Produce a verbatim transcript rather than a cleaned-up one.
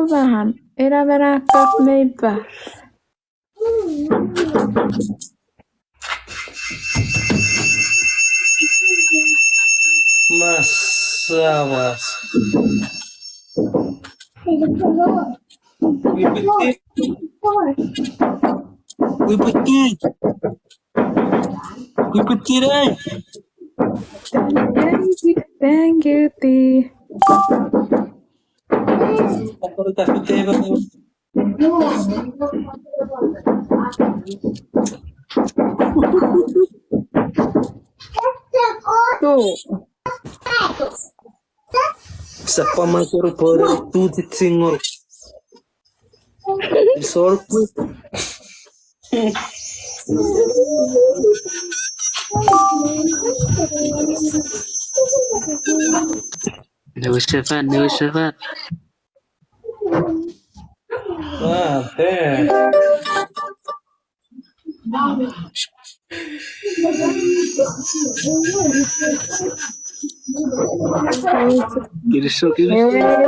Pahan, ina mena kap mei pa. Masawas. We put it. We put it. We put it, eh? Thank you, thank you, T. Cool. Sapa ma koro poro tu ti tingor. Sorry. Niwin sefan, niwin sefan. Ah, damn. Kinisou, kinisou.